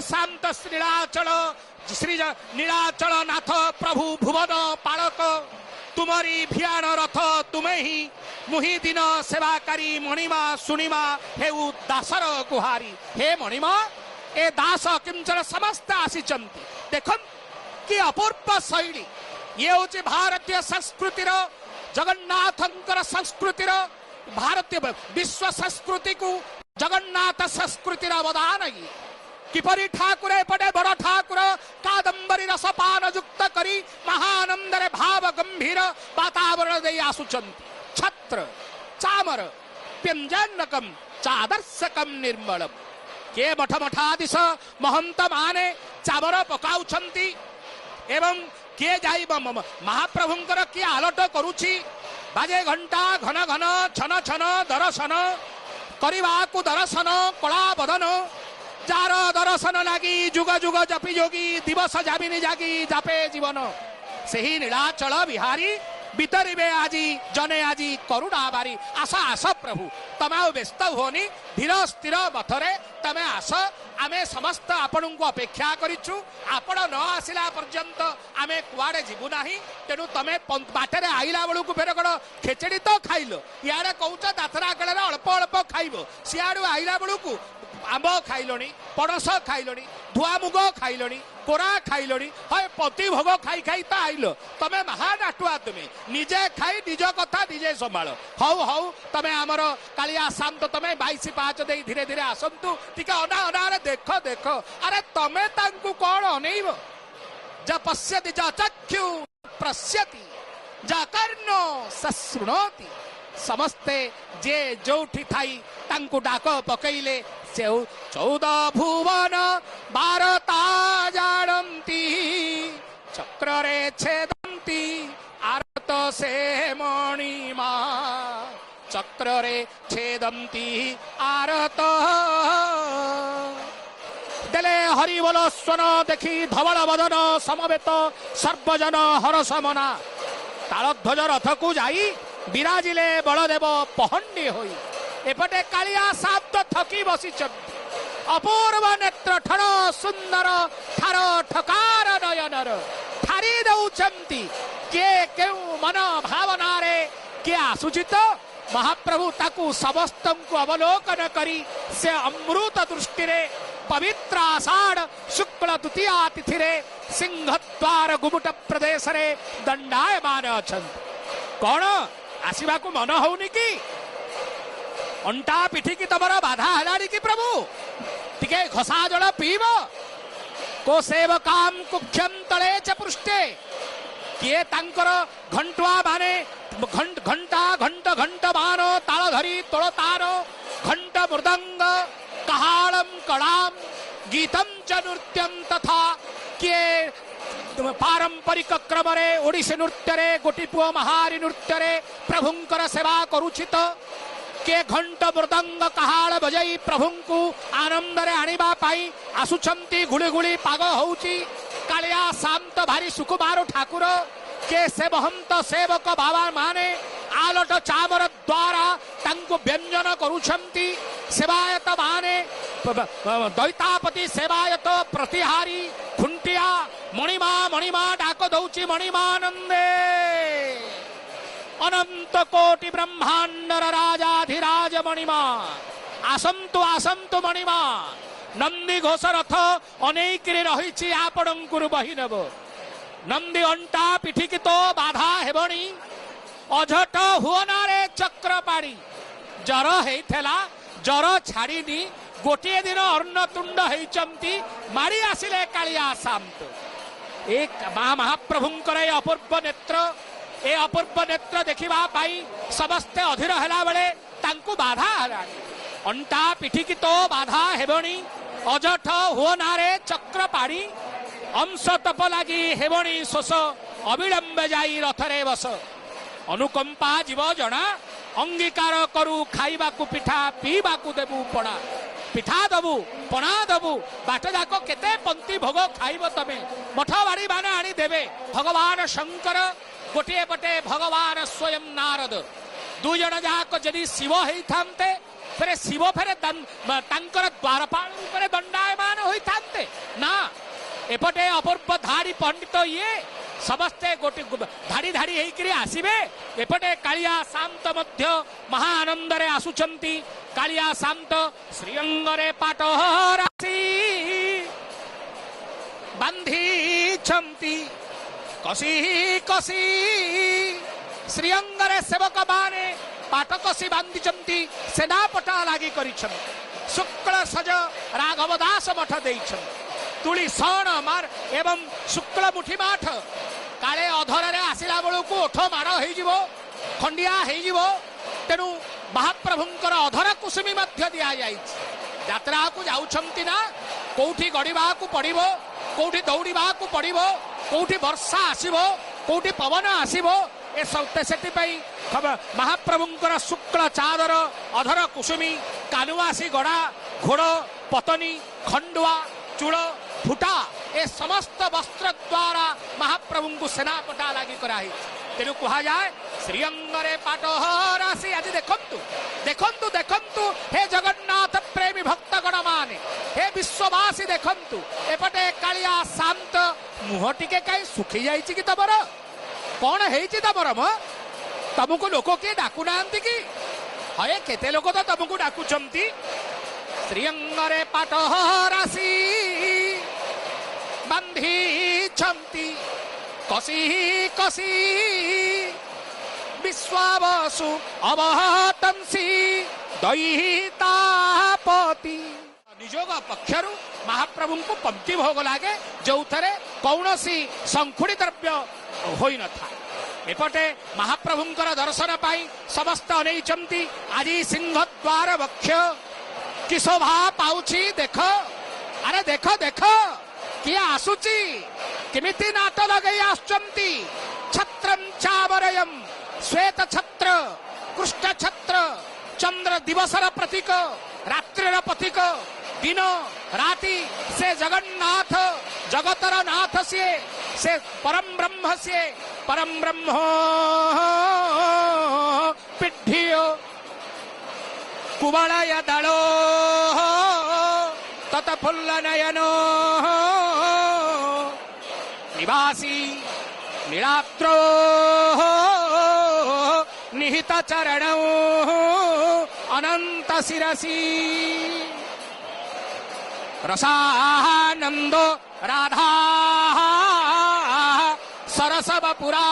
ଶାନ୍ତ ନୀଳାଚଳ ଶ୍ରୀ ନୀଳାଚଳ ନାଥ ପ୍ରଭୁ ଭୁବନ ପାଳକ, ତୁମରି ଭିଆଣ ରଥ ତୁମେ ହିଁ ମୁହି ଦିନ ସେବାକାରୀ, ମଣିମା ଶୁଣିମା ହେଉ ଦାସର ଗୁହାରି। ହେ ମଣିମା, ଏ ଦାସ କିଞ୍ଚନ ସମସ୍ତେ ଆସିଛନ୍ତି। ଦେଖନ୍ତୁ କି ଅପୂର୍ବ ଶୈଳୀ! ଇଏ ହେଉଛି ଭାରତୀୟ ସଂସ୍କୃତିର, ଜଗନ୍ନାଥଙ୍କର ସଂସ୍କୃତିର, ଭାରତୀୟ ବିଶ୍ୱ ସଂସ୍କୃତିକୁ ଜଗନ୍ନାଥ ସଂସ୍କୃତିର ଅବଦାନ। ଇଏ କିପରି ଠାକୁର ଏପଟେ ବଡ଼ ଠାକୁର କାଦମ୍ବରୀ ରସପାନ ଯୁକ୍ତ କରି ମହାନନ୍ଦରେ ଭାବ ଗମ୍ଭୀର ବାତାବରଣ ଦେଇ ଆସୁଛନ୍ତି। ଛତ୍ର ଚାମର ବ୍ୟଞ୍ଜନକମ ଚାଦର୍ଶକମ ନିର୍ମଳମ। କିଏ ମଠ ମଠାଧୀଶ ମହନ୍ତ ମାନେ ଚାମର ପକାଉଛନ୍ତି ଏବଂ କିଏ ଯାଇ ମହାପ୍ରଭୁଙ୍କର କିଏ ଆଲୋଟ କରୁଛି। ବାଜେ ଘଣ୍ଟା ଘନ ଘନ ଛନ ଛନ ଦର୍ଶନ କରିବାକୁ, ଦର୍ଶନ କଳା ବଦନ ଯାର ଦର୍ଶନ ଲାଗି ଯୁଗ ଯୁଗ ଜପି ଯୋଗୀ ଦିବସ ଯାବିନି ଜାଗି ଜାପେ ଜୀବନ। ସେହି ନୀଳାଚଳ ବିହାରୀ ବିତରିବେ ଆଜି ଜନେ ଆଜି କରୁଣା ବାରି। ଆସ ଆସ ପ୍ରଭୁ, ତମେ ଆଉ ବ୍ୟସ୍ତ ହୁଅନି, ଧୀର ସ୍ଥିର ମଥରେ ତମେ ଆସ। ଆମେ ସମସ୍ତ ଆପଣଙ୍କୁ ଅପେକ୍ଷା କରିଛୁ। ଆପଣ ନ ଆସିଲା ପର୍ଯ୍ୟନ୍ତ ଆମେ କୁଆଡ଼େ ଯିବୁ ନାହିଁ। ତେଣୁ ତମେ ବାଟରେ ଆଇଲା ବେଳକୁ ଫେର କ'ଣ ଖେଚେଡ଼ି ତ ଖାଇଲ, ଇଆଡ଼େ କହୁଛ ଯାତ୍ରା କାଳରେ ଅଳ୍ପ ଅଳ୍ପ ଖାଇବ, ସିଆଡ଼ୁ ଆଇଲା ବେଳକୁ ଆମ୍ବ ଖାଇଲଣି, ପଣସ ଖାଇଲଣି, ଧୁଆ ମୁଗ ଖାଇଲଣି, କୋରା ଖାଇଲଣି, ହଏ ପତି ଭୋଗ ଖାଇ ଖାଇ ତ ଆଇଲ। ତମେ ମହାନାଟୁଆ, ତୁମେ ନିଜେ ଖାଇ ନିଜ କଥା ନିଜେ ସମ୍ଭାଳ। ହଉ ହଉ, ତମେ ଆମର କାଳିଆ ଶାନ୍ତ, ତମେ 22 ପାହାଚ ଦେଇ ଧୀରେ ଧୀରେ ଆସନ୍ତୁ। ଟିକେ ଅନା ଅନା, ଆରେ ଦେଖ ଦେଖ, ଆରେ ତମେ ତାଙ୍କୁ କଣ ଅନେଇବ? ଯ ପଶ୍ୟତି ଯ ଚକ୍ଷୁ ପ୍ରଶ୍ୟତି ଯ କର୍ଣ୍ଣ ଶୃଣୋତି। ସମସ୍ତେ ଯେ ଯୋଉଠି ଥାଇ ତାଙ୍କୁ ଡାକ ପକେଇଲେ। ସେ 14 ଭୁବନ ବାରତା ଜାଣନ୍ତି, ଚକ୍ରରେ ଛେଦନ୍ତି ଆରତ ସେ ମଣିମା, ଚକ୍ରରେ ଛେଦନ୍ତି ଆରତ। ଦେଲେ ହରିବୋଲ ସ୍ୱନ ଦେଖି ଧବଳ ବଦନ ସମବେତ ସର୍ବଜନ ହରସ ମନା। ତାଳଧ୍ୱଜ ରଥକୁ ଯାଇ ବିରାଜିଲେ ବଳଦେବ ପହଣ୍ଡି ହୋଇ। ଏପଟେ କାଳିଆ ସାନ୍ତ ଥକି ବସିଛନ୍ତି। ଅପୂର୍ବ ନେତ୍ର ଠଣ ସୁନ୍ଦର ଠାର ଠକାର ନୟନର ଠାରି ଦଉଛନ୍ତି। କିଏ କେଉଁ ମନ ଭାବନାରେ କିଏ ଆସୁଛି ତ ମହାପ୍ରଭୁ ତାକୁ ସମସ୍ତଙ୍କୁ ଅବଲୋକନ କରି ସେ ଅମୃତ ଦୃଷ୍ଟିରେ ପବିତ୍ର ଆଷାଢ଼ ଶୁକ୍ଳ ଦ୍ୱିତୀୟା ତିଥିରେ ସିଂହଦ୍ୱାର ଗୁମୁଟ ପ୍ରଦେଶରେ ଦଣ୍ଡାୟମାନ ଅଛନ୍ତି। କଣ ଆସିବାକୁ ମନ ହଉନି କି? ଅଣ୍ଟା ପିଠିକି ତମର ବାଧା ହେଲାଣି କି ପ୍ରଭୁ? ଟିକେ ଘଷା ଜଳ ପିଇବ? କୋ ସେବକାମ କୁକ୍ଷମ ତଳେ ଚ ପୃଷ୍ଠେ। କିଏ ତାଙ୍କର ଘଣ୍ଟୁଆ ମାନେ ଘଣ୍ଟା ଘଣ୍ଟ ଘଣ୍ଟ ମାନ ତାଳ ଧରି ତୋଳ ତାର ଘଣ୍ଟ ମୃଦଙ୍ଗ କହାଳମ କଳାମ ଗୀତମ ଚ ନୃତ୍ୟମ ତଥା। କିଏ ପାରମ୍ପରିକ କ୍ରମରେ ଓଡ଼ିଶୀ ନୃତ୍ୟରେ, ଗୋଟି ପୁଅ ମହାରୀ ନୃତ୍ୟରେ ପ୍ରଭୁଙ୍କର ସେବା କରୁଛି ତ କିଏ ଘଣ୍ଟ ମୃଦଙ୍ଗ କାହାଳ ବଜାଇ ପ୍ରଭୁଙ୍କୁ ଆନନ୍ଦରେ ଆଣିବା ପାଇଁ ଆସୁଛନ୍ତି। ଗୁଳି ଗୁଳି ପାଗ ହଉଛି, କାଳିଆ ଶାନ୍ତ ଭାରି ସୁକୁମାର ଠାକୁର। କିଏ ସେ ମହନ୍ତ ସେବକ ବାବା ମାନେ ଆଲଟ ଚାମର ଦ୍ୱାରା ତାଙ୍କୁ ବ୍ୟଞ୍ଜନ କରୁଛନ୍ତି। ସେବାୟତ ମାନେ ଦୈତାପତି ସେବାୟତ ପ୍ରତିହାରୀ ଖୁଣ୍ଟିଆ ମଣିମା ମଣିମା ଡାକ ଦଉଛି। ମଣିମାନନ୍ଦେ ଅନନ୍ତ କୋଟି ବ୍ରହ୍ମାଣ୍ଡର ରାଜାଧିରାଜ ମଣିମା ଆସନ୍ତୁ ଆସନ୍ତୁ ମଣିମା। ନନ୍ଦୀ ଘୋଷ ରଥ ଅନେଇକିରି ରହିଛି, ଆପଣଙ୍କୁ ବହି ନେବ। ନନ୍ଦୀ ଅଣ୍ଟା ପିଠିକି ତ ବାଧା ହେବଣି, ଅଝଟ ହୁଅନାରେ ଚକ୍ରପାଣି। ଜର ହେଇଥିଲା, ଜର ଛାଡ଼ିନି, ଗୋଟିଏ ଦିନ ଅନ୍ନତୁଣ୍ଡ ହେଇଛନ୍ତି, ମାଡ଼ି ଆସିଲେ କାଳିଆ ଶାନ୍ତ। ଏ ମା ମହାପ୍ରଭୁଙ୍କର ଏ ଅପୂର୍ବ ନେତ୍ର, ଏ ଅପୂର୍ବ ନେତ୍ର ଦେଖିବା ପାଇଁ ସମସ୍ତେ ଅଧୀର ହେଲା ବେଳେ ତାଙ୍କୁ ବାଧା ହେଲାଣି। ଅଣ୍ଟା ପିଠିକି ତ ବାଧା ହେବଣି, ଅଜଠ ହୁଅ ନାରେ ଚକ୍ରପାଣି। ଅଂଶ ତପ ଲାଗି ହେବଣି ଶୋଷ, ଅବିଳମ୍ବେ ଯାଇ ରଥରେ ବସ। ଅନୁକମ୍ପା ଯିବ ଜଣା, ଅଙ୍ଗୀକାର କରୁ ଖାଇବାକୁ ପିଠା ପିଇବାକୁ ଦେବୁ ପଣା। ପିଠା ଦବୁ, ପଣା ଦବୁ, ବାଟ ଯାକ କେତେ ପନ୍ତି ଭୋଗ ଖାଇବ ତମେ, ମଠ ବାଡ଼ି ମାନେ ଆଣିଦେବେ। ଭଗବାନ ଶଙ୍କର ଗୋଟିଏ ପଟେ, ଭଗବାନ ସ୍ୱୟଂ ନାରଦ, ଦୁଇ ଜଣ ଯାକ ଯଦି ଶିବ ହେଇଥାନ୍ତେ, ଫେରେ ଶିବ ଫେରେ ତାଙ୍କର ଦ୍ୱାରପାଳ ରୂପରେ ଦଣ୍ଡାୟମାନ ହୋଇଥାନ୍ତେ। ଏପଟେ ଅପୂର୍ବ ଧାଡ଼ି ପଣ୍ଡିତ ଇଏ ସମସ୍ତେ ଗୋଟେ ଧାଡ଼ି ଧାଡ଼ି ହେଇକିରି ଆସିବେ। ଏପଟେ କାଳିଆ ଶାନ୍ତ ମଧ୍ୟ ମହା ଆନନ୍ଦରେ ଆସୁଛନ୍ତି। କାଳିଆ ଶାନ୍ତ ଶ୍ରୀଅଙ୍ଗରେ ପାଟ ରାଶି ବାନ୍ଧିଛନ୍ତି କଷି କଷି। ଶ୍ରୀଅଙ୍ଗରେ ସେବକ ମାନେ ପାଟ କଷି ବାନ୍ଧିଛନ୍ତି, ସେନାପଟା ଲାଗି କରିଛନ୍ତି। ଶୁକ୍ଳ ସଜ ରାଘବ ଦାସ ମଠ ଦେଇଛନ୍ତି, ତୁଳି ସଣ ମାର ଏବଂ ଶୁକ୍ଳ ମୁଠି ମାଠ। କାଳେ ଅଧରରେ ଆସିଲା ବେଳକୁ ଓଠ ମାଡ଼ ହେଇଯିବ, ଖଣ୍ଡିଆ ହେଇଯିବ, ତେଣୁ ମହାପ୍ରଭୁଙ୍କର ଅଧର କୁସୁମୀ ମଧ୍ୟ ଦିଆଯାଇଛି। ଯାତ୍ରାକୁ ଯାଉଛନ୍ତି ନା, କୋଉଠି ଗଡ଼ିବାକୁ ପଡ଼ିବ, କୋଉଠି ଦୌଡ଼ିବାକୁ ପଡ଼ିବ, କୋଉଠି ବର୍ଷା ଆସିବ, କୋଉଠି ପବନ ଆସିବ, ଏ ସେଥିପାଇଁ ମହାପ୍ରଭୁଙ୍କର ଶୁକ୍ଳ ଚାଦର, ଅଧର କୁସୁମୀ, କାନୁଆସି ଗଡ଼ା, ଘୋଡ଼, ପତନୀ, ଖଣ୍ଡୁଆ, ଚୂଳ, ଫୁଟା, ଏ ସମସ୍ତ ବସ୍ତ୍ର ଦ୍ୱାରା ମହାପ୍ରଭୁଙ୍କୁ ସେନାପଟା ଲାଗି କରାହେଇଛି। ତେଣୁ କୁହାଯାଏ ଶ୍ରୀଅଙ୍ଗରେ ପାଟ ରାଶି। ଆଜି ଦେଖନ୍ତୁ ଦେଖନ୍ତୁ ଦେଖନ୍ତୁ ହେ ଜଗନ୍ନାଥ ପ୍ରେମୀ ଭକ୍ତଗଣ ମାନେ, ହେ ବିଶ୍ୱବାସୀ ଦେଖନ୍ତୁ। ଏପଟେ କାଳିଆ ଶାନ୍ତ ମୁହଁ ଟିକେ କାହିଁ ଶୁଖି ଯାଇଛି କି ତମର? କଣ ହେଇଛି ତମର ମ? ତମକୁ ଲୋକ କିଏ ଡାକୁନାହାନ୍ତି କି? ହଏ, କେତେ ଲୋକ ତ ତମକୁ ଡାକୁଛନ୍ତି। ଶ୍ରୀଅଙ୍ଗରେ ପାଟ ରାଶି ବାନ୍ଧିଛନ୍ତି କଷି କଷି, ବିଶ୍ୱାବସୁ ଅବତଂସି ଦୈତାପତି। ନିଯୋଗ ପକ୍ଷରୁ ମହାପ୍ରଭୁଙ୍କୁ ପନ୍ତି ଭୋଗ ଲାଗେ, ଯୋଉଥିରେ କୌଣସି ଶଙ୍ଖୁଡ଼ି ଦ୍ରବ୍ୟ ହୋଇନଥାଏ। ଏପଟେ ମହାପ୍ରଭୁଙ୍କର ଦର୍ଶନ ପାଇଁ ସମସ୍ତେ ଅନେଇଛନ୍ତି। ଆଜି ସିଂହଦ୍ୱାର ବକ୍ଷ କି ଶୋଭା ପାଉଛି ଦେଖ, ଆରେ ଦେଖ ଦେଖ କିଏ ଆସୁଛି, କେମିତି ନାଟ ଲଗେଇ ଆସୁଛନ୍ତି। ଛତ୍ରಂ ଚାବରୟମ୍, ଶ୍ୱେତ ଛତ୍ର, କୃଷ୍ଣ ଛତ୍ର, ଚନ୍ଦ୍ର ଦିବସର ପ୍ରତୀକ, ରାତ୍ରିର ପ୍ରତୀକ, ଦିନ ରାତି ସେ ଜଗନ୍ନାଥ, ଜଗତର ନାଥ ସିଏ, ସେ ପରମ ବ୍ରହ୍ମ ସିଏ, ପରମ ବ୍ରହ୍ମ ପିଢ଼ିଓ କୁବଳୟ ଦଳೋ ତତ ଫୁଲ୍ଲ ନୟନ ନିବାସୀ ନୀଳାଦ୍ರೋ ନିହିତ ଚରଣ ଅନନ୍ତ ଶିରସି ରସାନନ୍ଦ ରାଧା ସରସବ ପୁରା।